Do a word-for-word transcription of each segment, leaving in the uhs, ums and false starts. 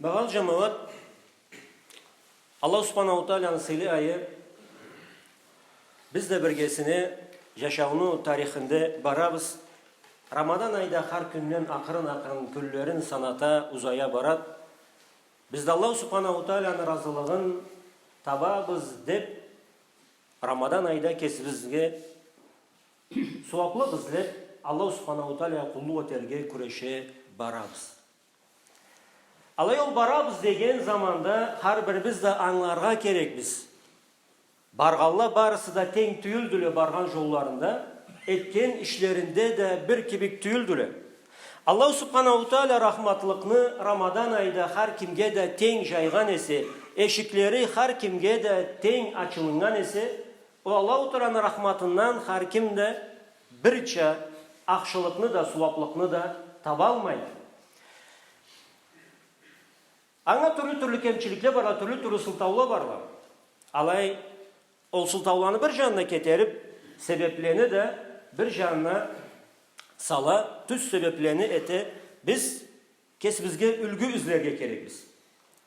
Багъалы джамауат, Аллаху Субханаху Тааланы сыйлы айы, биз да биргесине джашауну тарихинде барабыз. Рамадан айда хар кюнден акъырын-акъырын кюнлерин саната, узая барад. Биз да Аллаху Субханаху Тааланы разылыгъын табабыз деб, Рамадан айда кесибизге сууаблыкъ излеб, Аллаху Субханаху Таалагъа къуллукъ этерге кюреше барабыз. Алай ол барабыз деген заманда хар бирибиз да ангыларгъа керекбиз. Баргъанла барысы да тенг тюйюлдюле баргъан джолларында, этген ишлеринде да бир кибик тюйюлдюле. Аллаху Субханаху Таала рахматлыкъны Рамадан айда хар кимге да тенг джайгъан эсе, эшиклери хар кимге да тенг ачылыннган эсе, ол Аллаху Тааланы рахматындан хар ким да бирча ахшылыкъны да, сууаблыкъны да табалмайды. Анга тюрлю-тюрлю кемчиликле барла, тюрлю-тюрлю сылтаула барла. Алай ол сылтауланы бир джанына кетериб, себеблени да бир джанына сала, тюз себеблени эте, биз кесибизге юлгю излерге керекбиз.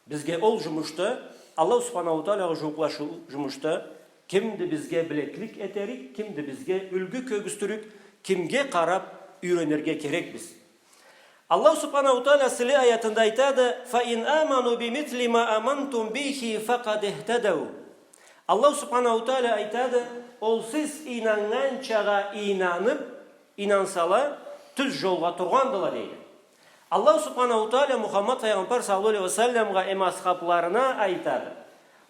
Бизге ол джумушда, Аллаху Субханаху Таалагъа джууукълашыу джумушда, кимди бизге билеклик этерик, кимди бизге юлгю кёргюзтюрюк, кимге къараб юйренирге керекбиз. Аллаху Субханаху Таала сыйлы аятында айтады: «Фа ин аману би мисли ма амантум бихи факъад ихтадау». Аллаху Субханаху Таала айтады: «Ол сиз ийнаннганчагъа ийнаныб, ийнансала, тюз джолгъа тургъандыла», — дейди. Аллаху Субханаху Таала Мухаммад файгъамбар саллаллаху алейхи ва салламгъа эм асхабларына айтады: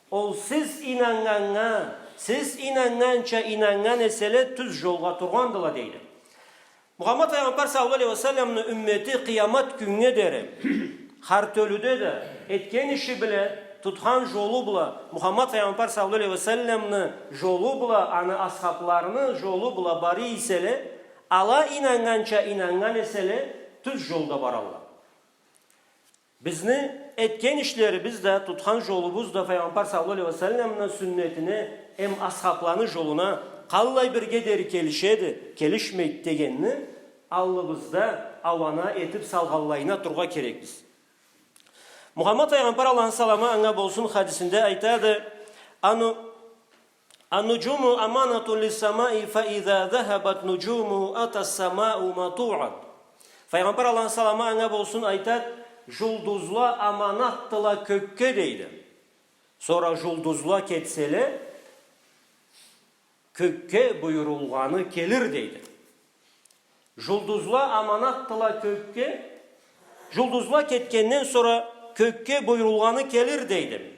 «Ол сиз ийнаннганнга, сиз ийнаннганча ийнаннган эселе, тюз джолгъа тургъандыла», — дейди. Мухаммад файгъамбар саллаллаху алейхи ва салламны уммети къыямат кюннге дери хар тёлюде да этген иши бла, тутхан джолу бла, Мухаммад файгъамбар саллаллаху алейхи ва салламны джолу бла, аны асхабларыны джолу бла бара эселе, ала ийнаннганча ийнаннган эселе, тюз джолда баралла. Бизни этген ишлерибиз да, тутхан джолубуз да файгъамбар саллаллаху алейхи ва салламны сюннетине эм асхабланы джолуна къаллай бирге дери келишеди, келишмейди дегенни аллыбызда ауана этиб салгъанлайына тургъа керекбиз. Мухаммад файгъамбар, Аллахны саламы анга болсун, хадисинде айтады: «Ану, аннуджуму аманатун лиссамаи, фа иза захабат нуджумуху ата ссамау матуан». Файгъамбар, Аллахны саламы анга болсун, айтады: «Джулдузла аманатдыла кёкге», — дейди. «Сора джулдузла кетселе, кёкге буюрулгъаны келир», — дейди. «Джулдузла аманатдыла кёкге, джулдузла кетгенден сора кёкге буюрулгъаны келир», — дейди.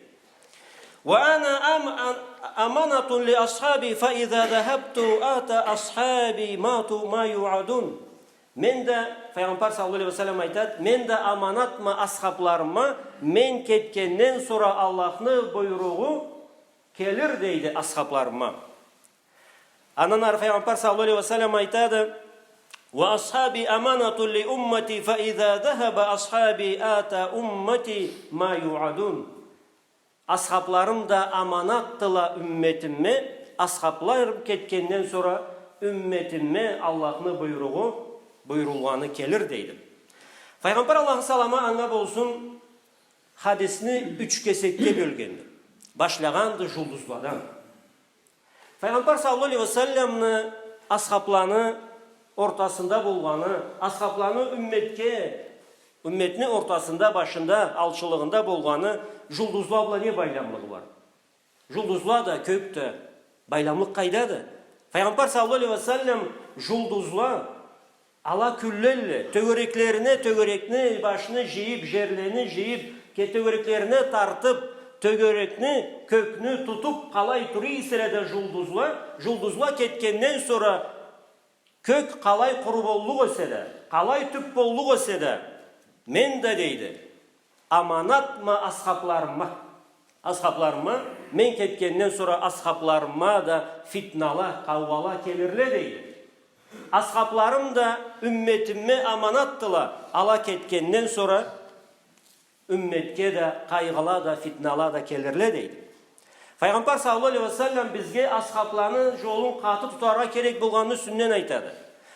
«Ва ана ам-, ан-, аманатун ли асхаби, фа иза захабту ата асхаби мату ма юадун». Мен да, файгъамбар саллаллаху алейхи ва саллам айтады, мен да аманатма асхабларыма, мен кетгенден сора Аллахны буйругъу келир, дейди, асхабларыма. Андан ары файгъамбар саллаллаху алейхи ва саллам айтады: «Ва асхаби аманатун ли уммати, фа иза захаба асхаби ата уммати ма юадун». Асхабларым да аманатдыла умметиме, асхабларым кетгенден сора умметиме Аллахны буйругъу, буйрулгъаны келир, дейди. Файгъамбар, Аллахны саламы анга болсун, хадисни юч кесекге бёлгенди. Башлагъанды джулдузладан. Файгъамбар саллаллаху алейхи ва салламны асхабланы ортасында болгъаны, асхабланы умметге, умметни ортасында, башында, алчылыгъында болгъаны джулдузла бла не байламлыгъы бар? Джулдузла да, кёк да, байламлыкъ къайдады? Файгъамбар саллаллаху алейхи ва саллам джулдузла ала кюллелле, тёгереклерине, тёгерекни, башны джыйып, джерлени джыйып, ке-, тёгереклерине тартып, тёгерекни, кёкню тутуп, къалай тура эселе да джулдузла, джулдузла кетгенден сора кёк къалай къуру боллукъ эсе да, къалай тюп боллукъ эсе да, мен да, дейди, аманатма асхабларыма. Асхабларыма, мен кетгенден сора асхабларыма да фитнала, къаугъала келирле, дейди. Асхабларым да умметиме аманатдыла, ала кетгенден сора умметге да къайгъыла да, фитнала да келирле, дейди. Файгъамбар саллаллаху алейхи ва саллам бизге асхабланы джолун къаты тутаргъа керек болгъанын юсюнден айтады.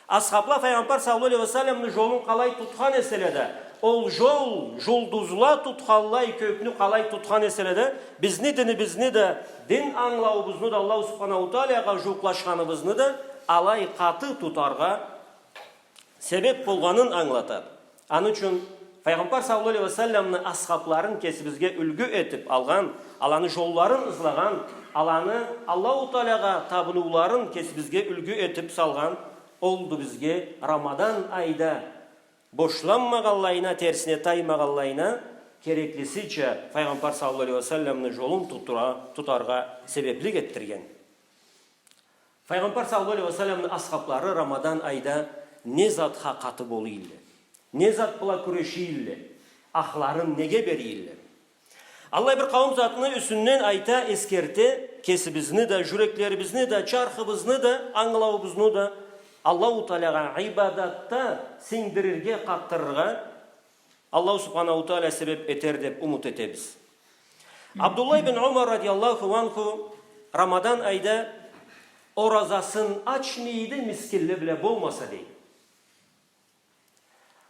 Асхабла Файгъамбар саллаллаху алейхи ва салламны джолун къалай тутхан эселе да, Ол жол, жулдузла тутханлай кёкню къалай тутхан эселе да, бизни динибизни да, дин ангылауубузну да, Аллаху Субханаху Таалагъа жууукълашханыбызны да алай къаты тутаргъа себеп болгъанын ангылатады. Аны ючюн Файгъамбар саллаллаху алейхи ва салламны асхабларын кесибизге юлгю этип алгъан, аланы жолларын ызлагъан, аланы Аллаху Таалагъа табыныуларын кесибизге юлгю этип салгъан олду бизге Рамадан айда бошланмагъанлайына, терсине таймагъанлайына, кереклисича Файгъамбар саллаллаху алейхи ва салламны жолун тутура-, тутаргъа себеплик этдирген. Файгъамбар саллаллаху алейхи ва салламны асхаблары Рамадан айда не затха къаты болуйла, не зат бла кюрешийла, ахларын неге берийла? Аллай бир къауум затны юсюнден айта, эсгерте, кесибизни да, жюреклерибизни да, чархыбызны да, ангылауубузну да Аллаху Таалагъа ибадатда сингдирирге, къатдырыргъа Аллаху Субханаху Таала себеп этер деп умут этебиз. Абдуллах ибн Умар радияллаху анху Рамадан айда оразасын ачмайды, мискинле бла болмаса, дейди.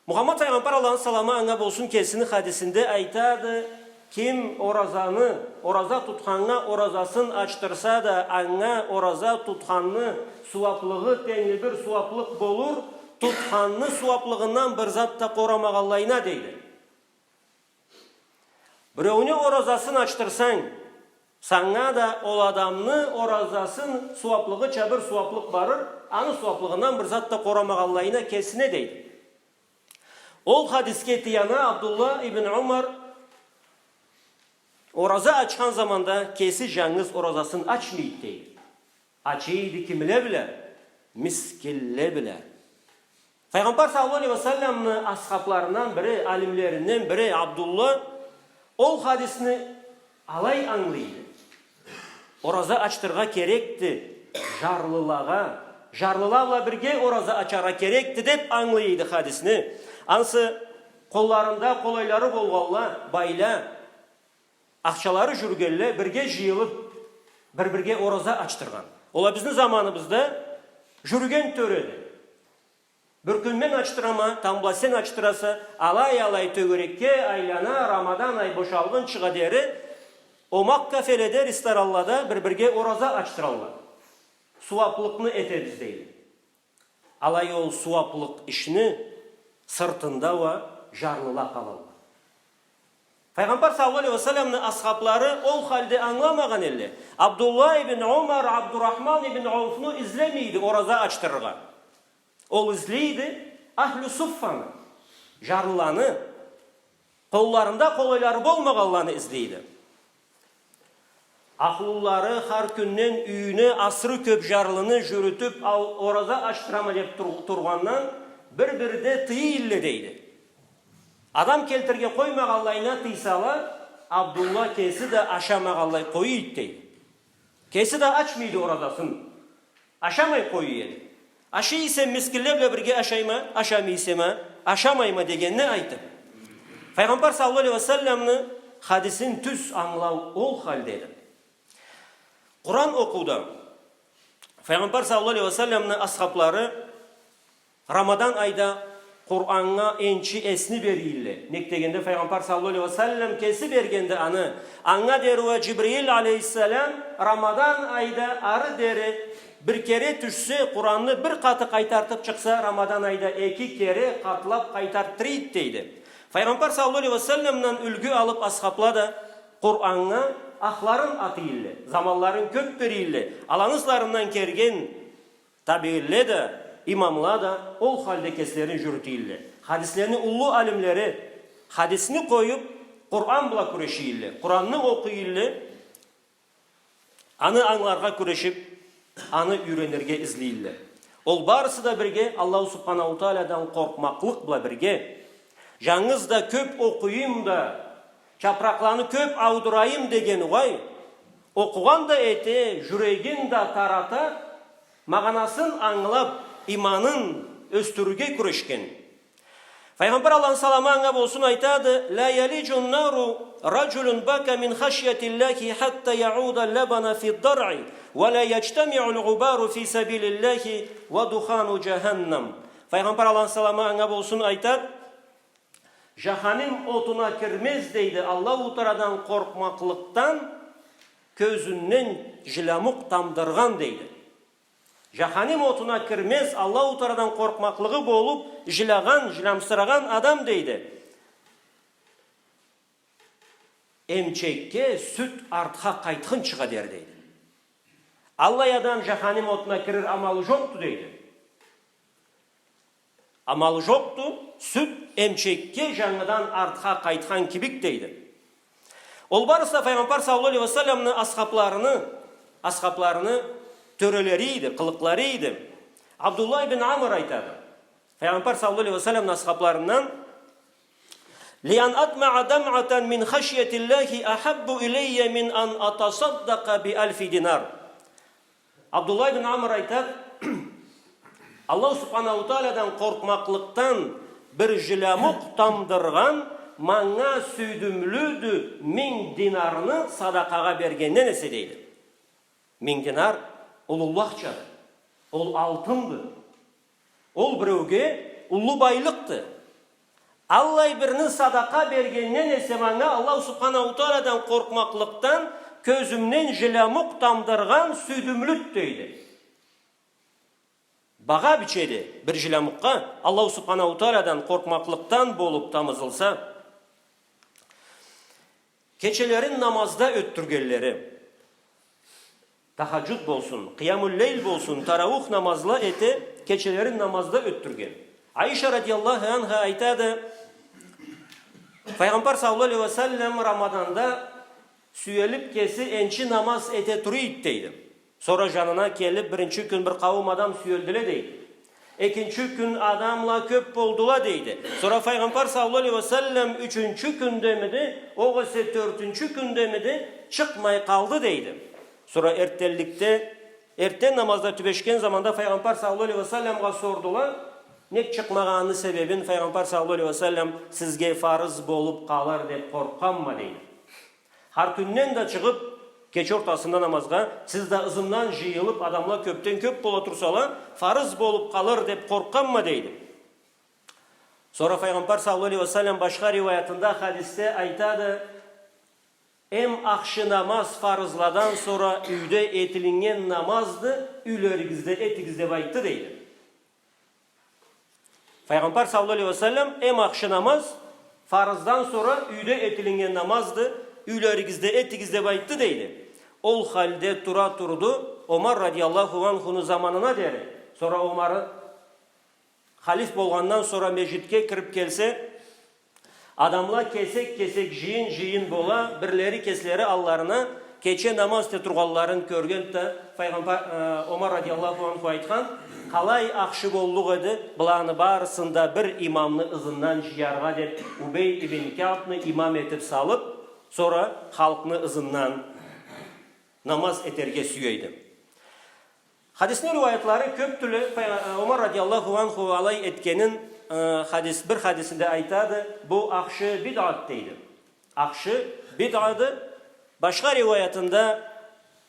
Мухаммад Файгъамбар, Аллахны саламы анга болсун, кесини хадисинде айтады: ким оразаны, ораза тутханнга оразасын ачдырса да, анга ораза тутханны сууаблыгъы тенгли бир сууаблыкъ болур, тутханны сууаблыгъындан бир зат да къорамагъанлайына, дейди. Биреуню оразасын ачдырсанг, санга да ол адамны оразасын сууаблыгъыча бир сууаблыкъ барыр, аны сууаблыгъындан бир зат да къорамагъанлайына кесине, дейди. Ол хадисге таяна Абдуллах ибн Умар ораза ачхан заманда кеси жангыз оразасын ачмайды, дейди. Ачыйды кимле бла? Мискинле бла. Файгъамбар саллаллаху алейхи ва салламны асхабларындан бири, алимлеринден бири Абдулла ол хадисни алай ангылайды. Ораза ачдырыргъа керекди жарлылагъа, жарлыла бла бирге ораза ачаргъа керекди деп ангылайды хадисни. Ансы къолларында къолайлары болгъанла, байла, ахчалары жюрюгенле бирге жыйылып, бир-бирге ораза ачдыргъан. Ол а бизни заманыбызда жюрюген тёреди. Бир кюн мен ачдырама, тамбла сен ачдыраса, алай-алай тёгерекге айлана, Рамадан ай бошалгъынчыгъа дери омакъ кафеледе, ресторанлада бир-бирге ораза ачдыралла. Сууаблыкъны этебиз, дейди. Алай ол сууаблыкъ ишни сыртында уа жарлыла къалалла. Файгъамбар саллаллаху алейхи ва салламны асхаблары ол халде ангыламагъан элле. Абдулла ибн Умар Абдурахман ибн Ауфну излемейди ораза ачдырыргъа. Ол излейди ахлю суффаны, жарлыланы, къолларында къолайлары болмагъанланы излейди. Ахлулары хар кюнден юйюне асыры кёп жарлыны жюрютюп, ал-, ораза ачдырама деп тур-, тургъандан бир-бирде тыйыйла, дейди. Адам келтирирге къоймагъанлайына тыйсала, Абдулла кеси да ашамагъанлай къоюйды, дейди. Кеси да ачмайды оразасын. Ашамай къоюй эди. Ашай эсем, мискинле бла бирге ашайма, ашамай эсем а, ашамайма дегенни айтып. Файгъамбар саллаллаху алейхи ва салламны хадисин тюз ангылау ол халдеди. Къуран окъууда Файгъамбар саллаллаху алейхи ва салламны асхаблары Рамадан айда Къураннга энчи эсни берийилле. Нек дегенде, Файгъамбар саллаллаху алейхи ва саллам кеси бергенди аны. Анга дери уа Джибрил алейхиссалам Рамадан айда ары дери бир кере тюшсе, Къуранны бир къаты къайтартып чыкъса, Рамадан айда эки кере къатлап къайтартдырыйды, дейди. Файгъамбар саллаллаху алейхи ва салламдан юлгю алып, асхабла да Къураннга ахларын атыйилле, заманларын кёп берийилле. Аланы ызларындан келген табиинле да, имамла да ол халде кеслерин жюрютийилле. Хадислени уллу алимлери хадисни къоюп, Къуран бла кюрешийилле, Къуранны окъуйилле, аны ангыларгъа кюрешип, аны юйренирге излейилле. Ол барысы да бирге Аллаху Субханаху Тааладан къоркъмакълыкъ бла бирге, жангыз да кёп окъуйум да, чапракъланы кёп аудурайым деген угъай, окъугъан да эте, жюрегин да тарата, магъанасын ангылап, иманын ёсдюрюрге кюрешген. Файгъамбар, Аллахны саламы анга болсун, айтады: «Ла ялиджу ннару раджулюн бака мин хашьятиллахи хатта яуда ллабана фи ддаръи, ва ла яджтамиу лгъубару фи сабилиллахи ва духану джаханнам». Файгъамбар, Аллахны саламы анга болсун, айтады: Жаханим отуна кирмез, дейди, Аллаху Тааладан къоркъмакълыкъдан кёзюнден жилямукъ тамдыргъан, дейди. Жаханим отуна кирмез, Аллаху Тааладан къоркъмакълыгъы болуп, жилягъан, жилямсырагъан адам, дейди, эмчекге сют артха къайтхынчыгъа дери, дейди. Аллай адам жаханим отуна кирир амалы жокъду, дейди. Амалы жокъду, сют эмчекге жангыдан артха къайтхан кибик, дейди. Ол барысы да Файгъамбар саллаллаху алейхи ва салламны асхабларыны, асхабларыны тёрелери эди, къылыкълары эди. Абдуллах ибн Амр айтады, Файгъамбар саллаллаху алейхи ва салламны асхабларындан: «Ли ан атмаа дамъатан мин хашьятиллахи ахаббу илейя мин ан атасаддакъа би альфи динар». Абдуллах ибн Амр айтады: «Аллаху субханаху тааладан къоркъмакълыкъдан бир жилямукъ тамдыргъан манга сюйдюмлюдю минг динарны садакъагъа бергенден эсе», дейди. Минг динар уллу ахчады. Ол алтынды. Ол биреуге уллу байлыкъды. Аллай бирни садакъа бергенден эсе манга Аллаху субханаху тааладан къоркъмакълыкъдан кёзюмден жилямукъ тамдыргъан сюйдюмлюдю, дейди. Багъа бичеди бир жилямукъгъа Аллаху субханаху тааладан къоркъмакълыкъдан болуп тамызылса. Кечелерин намазда ётдюргенлери. Тахаджуд болсун, къыямул-лейл болсун, тараух намазла эте, кечелерин намазда ётдюрген. Айша радияллаху анха айтады, Файгъамбар саллаллаху алейхи ва саллам Рамаданда сюелип кеси энчи намаз эте тура эди, дейди. Сора жанына келип, биринчи кюн бир къауум адам сюелдиле, дейди. Экинчи кюн адамла кёп болдула, дейди. Сора Файгъамбар саллаллаху алейхи ва саллам ючюнчю кюндемиди, огъесе тёртюнчю кюндемиди, чыкъмай къалды, дейди. Сора эртденликде, эртден намазда тюбешген заманда Файгъамбар саллаллаху алейхи ва салламгъа сордула, нек чыкъмагъаныны себебин, Файгъамбар саллаллаху алейхи ва саллам, сизге фарыз болуп къалыр деп къоркъгъанма, дейди. Хар кюнден да чыгъып, кече ортасында намазгъа, сиз да ызымдан жыйылып, адамла кёпден кёп бола турсала, фарыз болуп къалыр деп къоркъгъанма, дейди. Сора Файгъамбар саллаллаху алейхи ва саллам башха риуаятында, хадисде айтады, эм ахшы намаз фарызладан сора юйде этилиннген намазды, юйлеригизде этигиз деп айтды, дейди. Файгъамбар саллаллаху алейхи ва саллам, эм ахшы намаз фарыздан сора юйде этилиннген намазды, юйлеригизде этигиз деп айтды, дейди. Ол халде тура турду Омар радияллаху анхуну заманына дери. Сора Омар халиф болгъандан сора межгитге кирип келсе, адамла кесек-кесек, жыйын-жыйын бола, бирлери кеслери алларына кече намаз эте тургъанларын кёрген да, Файгъамбар, э, Омар радияллаху анху айтхан, къалай ахшы боллукъ эди, быланы барысын да бир имамны ызындан жыяргъа деп, Убей ибн Каъбны имам этип салып, сора халкъны ызындан намаз этерге сюе эди. Хадисни риуаятлары кёпдюле, Фай-, Омар радияллаху анху алай этгенин, э, хадис, бир хадисинде айтады, бу ахшы бидъат дейди. Ахшы бидъады. Башха риуаятында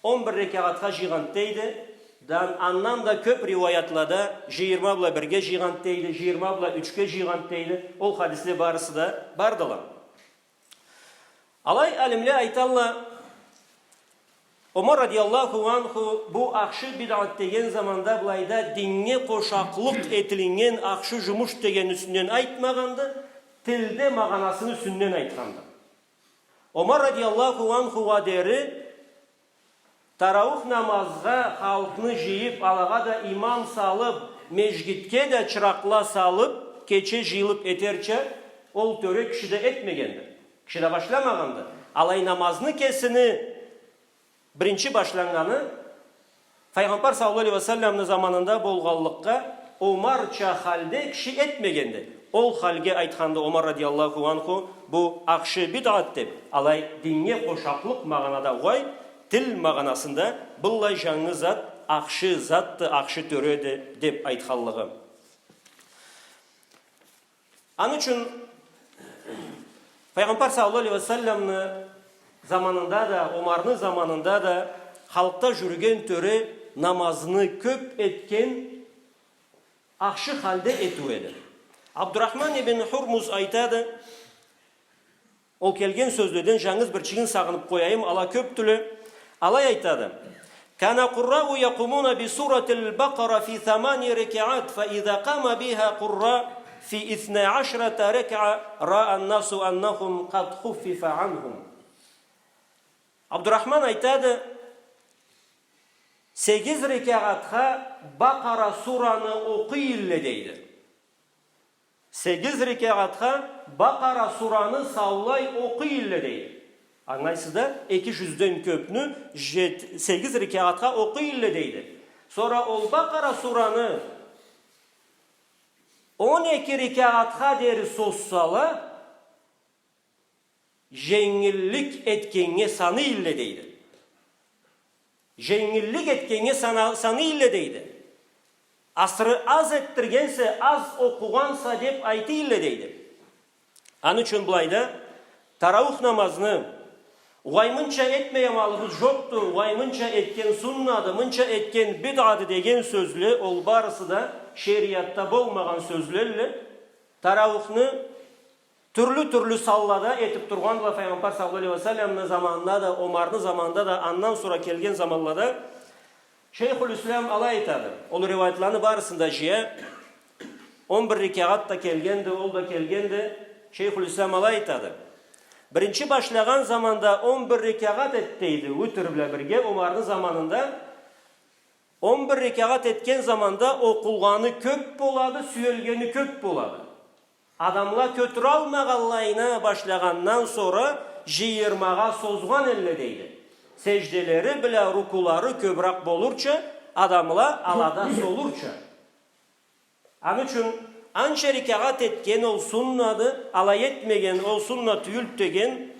он бир рекагъатха жыйгъан дейди. Дан, андан да кёп риуаятлада жыйырма бла бирге жыйгъан дейди, жыйырма бла ючге жыйгъан дейди. Ол хадисле барысы да бардыла. Алай алимле айталла, Омар радияллаху анху бу ахшы бидъат деген заманда былайда диннге къошакълыкъ этилиннген ахшы жумуш деген юсюнден айтмагъанды, тилде магъанасыны юсюнден айтханды. Омар радияллаху анхугъа дери Тараух намазгъа халкъны жыйып, алагъа да имам салып, межгитге да чыракъла салып, кече жыйылып этерча, ол тёре киши да этмегенди. Киши да башламагъанды. Алай намазны кесини биринчи башланнганы Файгъамбар саллаллаху алейхи ва салламны заманында болгъанлыкъгъа, Омарча халде киши этмегенди. Ол халге айтханды Омар радияллаху анху, бу ахшы бидъат деп, алай диннге къошакълыкъ магъанада угъай, тил магъанасында быллай жангы зат ахшы затды, ахшы тёреди деп айтханлыгъы. Аны ючюн Файгъамбар саллаллаху алейхи ва салламны заманында да, Омарны заманында да халкъда жюрюген тёре намазны кёп этген, ахшы халде этиу эди. Абдурахман ибн Хурмуз айтады, ол келген сёзледен жангыз бирчигин сагъынып къояйым, ала кёпдюле. Алай айтады: كان القراء يقومون بسورة البقرة في ثمان ركعات، فإذا قام بها قراء في اثني عشرة ركعة، رأى الناس أنهم قد خفف عنهم. Абдурахман айтады, сегиз рекагъатха Бакъара сураны окъуй элле, дейди. Сегиз рекагъатха Бакъара сураны саулай окъуй элле, дейди. Ангылайсыз да, эки жюзден кёпню жет-, сегиз рекагъатха окъуй элле, дейди. Сора ол Бакъара сураны он эки рекагъатха дери созсала, женгиллик этгеннге саный элле, дейди. Женгиллик этгеннге сана-, саный элле, дейди. Асыры аз этдиргенсе, аз окъугъанса деп айтый элле, дейди. Аны ючюн былайда тарауих намазны угъай мынча этмей амалыбыз жокъду, угъай мынча этген суннады, мынча этген бидъады деген сёзле, ол барысы да шериатда болмагъан сёзлелле. Тарауихни тюрлю-тюрлю саллада этип тургъандыла Файгъамбар саллаллаху алейхи ва салламны заманында да, Омарны заманында да, андан сора келген заманлада. Шейхуль-Ислам алай айтады. Ол риваятланы барысын да жыя. Он бир рекагъат да келгенди, ол да келгенди. Шейхуль-Ислам алай айтады. Биринчи башлагъан заманда он бир рекагъат эт, дейди, уьтюр бла бирге Омарны заманында. Он бир рекагъат этген заманда окъулгъаны кёп болады, сюелгени кёп болады. Адамла кётюралмагъанлайына башлагъандан сора жыйырмагъа созгъан элле, дейди. Сежделери бла рукулары кёбюрек болурча, адамла алада солурча. Аны ючюн анча рекагъат этген ол суннады, алай этмеген ол сунна тюйюлдю деген,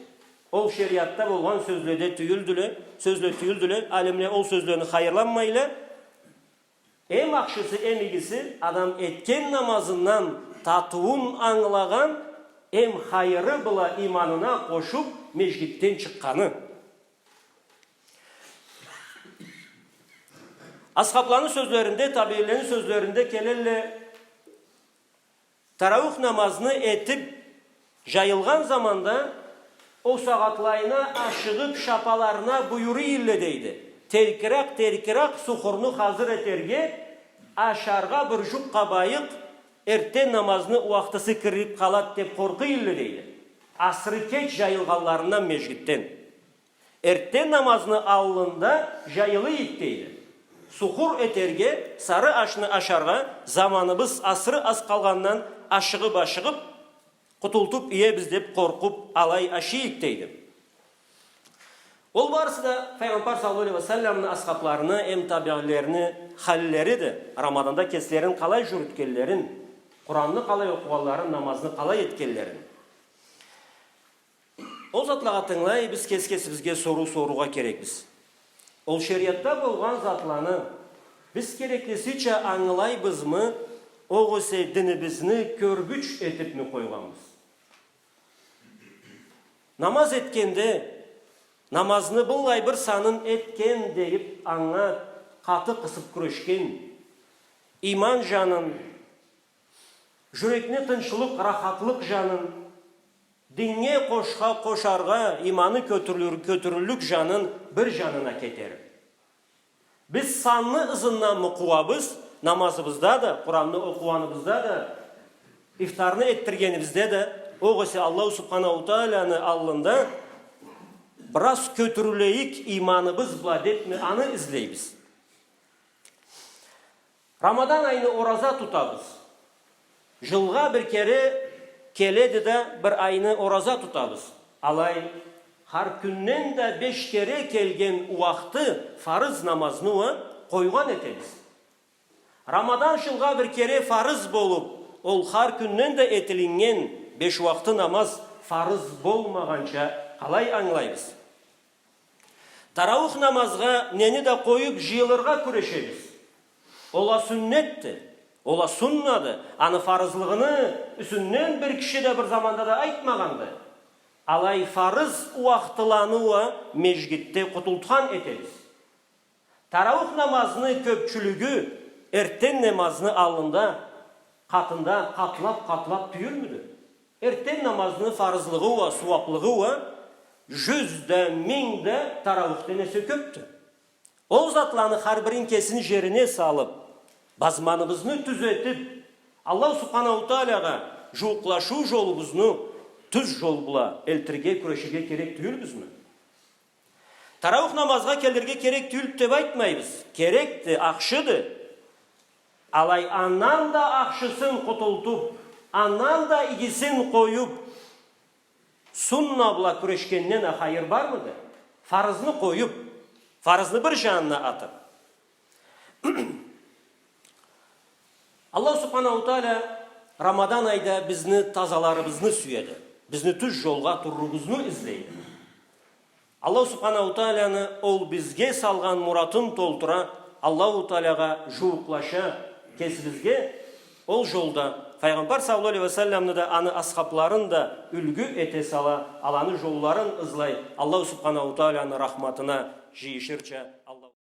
ол шериатда болгъан сёзледе тюйюлдюле, сёзле тюйюлдюле, алимле ол сёзлени хайырланмайла. Эм ахшысы, эм игиси, адам этген намазындан татыуун ангылагъан, эм хайыры бла иманына къошуп, межгитден чыкъгъаны. Асхабланы сёзлеринде, табиинлени сёзлеринде келелле, тарауих намазны этип, жайылгъан заманда ол сагъатлайына ашыгъып, шапаларына буюрый элле, дейди. Теркирек-теркирек сухурну хазыр этерге, ашаргъа бир жукъ къабайыкъ, эртден намазны уахтысы кирип къалад деп къоркъуй элле, дейди. Асыры кеч жайылгъанларындан межгитден. Эртден намазны аллында жайылыйыкъ, дейди. Сухур этерге, сары ашны ашаргъа заманыбыз асыры аз къалгъандан ашыгъып-ашыгъып, къутултуп иебиз деп къоркъуп, алай ашыйыкъ, дейди. Ол барысы да Файгъамбар саллаллаху алейхи ва салламны асхабларыны, эм табиинлерини халлериди. Рамаданда кеслерин къалай жюрютгенлерин, Къуранны къалай окъугъанларын, намазны къалай этгенлерин. Ол затлагъа тынгылай биз кес-кесибизге соруу сорургъа керекбиз. Ол шериатда болгъан затланы биз кереклисича ангылайбызмы, огъесе динибизни кёргюч этипми къойгъанбыз? Намаз этгенде, намазны быллай бир санын этген дейип, анга къаты къысып кюрешген, иман жанын, жюрекни тынчлыкъ, рахатлыкъ жанын, диннге къошха-, къошаргъа, иманы кётюрюлюр-, кётюрюллюк жанын бир жанына кетериб. Биз санны ызынданмы къууабыз, намазыбызда да, Къуранны окъугъаныбызда да, ифтарны этдиргенибизде да, огъесе Аллаху Субханаху Тааланы аллында бираз кётюрюлейик иманыбыз бла дебми, аны излейбиз. Рамадан айны ораза тутабыз. Жылгъа бир кере келеди да, бир айны ораза тутабыз. Алай, хар кюнден да беш кере келген уахты фарыз намазны уа къойгъан этебиз. Рамадан жылгъа бир кере фарыз болуб, ол хар кюнден да этилиннген беш уахты намаз фарыз болмагъанча къалай ангылайбыз? Тарауих намазгъа нени да къоюб жыйылыргъа кюрешебиз. Ол а сюннетди, ол а суннады, аны фарызлыгъыны юсюнден бир киши да бир заманда да айтмагъанды. Алай фарыз уахтыланы уа межгитде къутултхан этебиз. Тарауих намазны кёбчюлюгю эртден намазны аллында къатында къатлаб-къатлаб тюйюлмюдю? Эртден намазны фарызлыгъы уа, сууаблыгъы уа жюз да, минг да тарауихден эсе кёбдю. Ол затланы хар бирин кесини жерине салыб, базманыбызны тюзетиб, Аллаху Субханаху Таалагъа жууукълашыу жолубузну тюз жол бла элтирге кюреширге керек тюйюлбюзмю? Тарауих намазгъа келирге керек тюйюлдю деб айтмайбыз. Керекди, ахшыды. Алай андан да ахшысын къутултуб, андан да игисин къоюб, сунна бла кюрешгенден а хайыр бармыды? Фарызны къоюб, фарызны бир жанына атыб. Аллаху Субханаху Таала Рамадан айда бизни тазаларыбызны сюеди. Бизни тюз жолгъа турурубузну излейди. Аллаху Субханаху Тааланы ол бизге салгъан муратын толтура, Аллаху Таалагъа жууукълаша, кесибизге ол жолда Файгъамбар саллаллаху алейхи ва салламны да, аны асхабларын да юлгю эте сала, аланы жолларын ызлай, Аллаху Субханаху Тааланы рахматына жыйышырча. Аллаху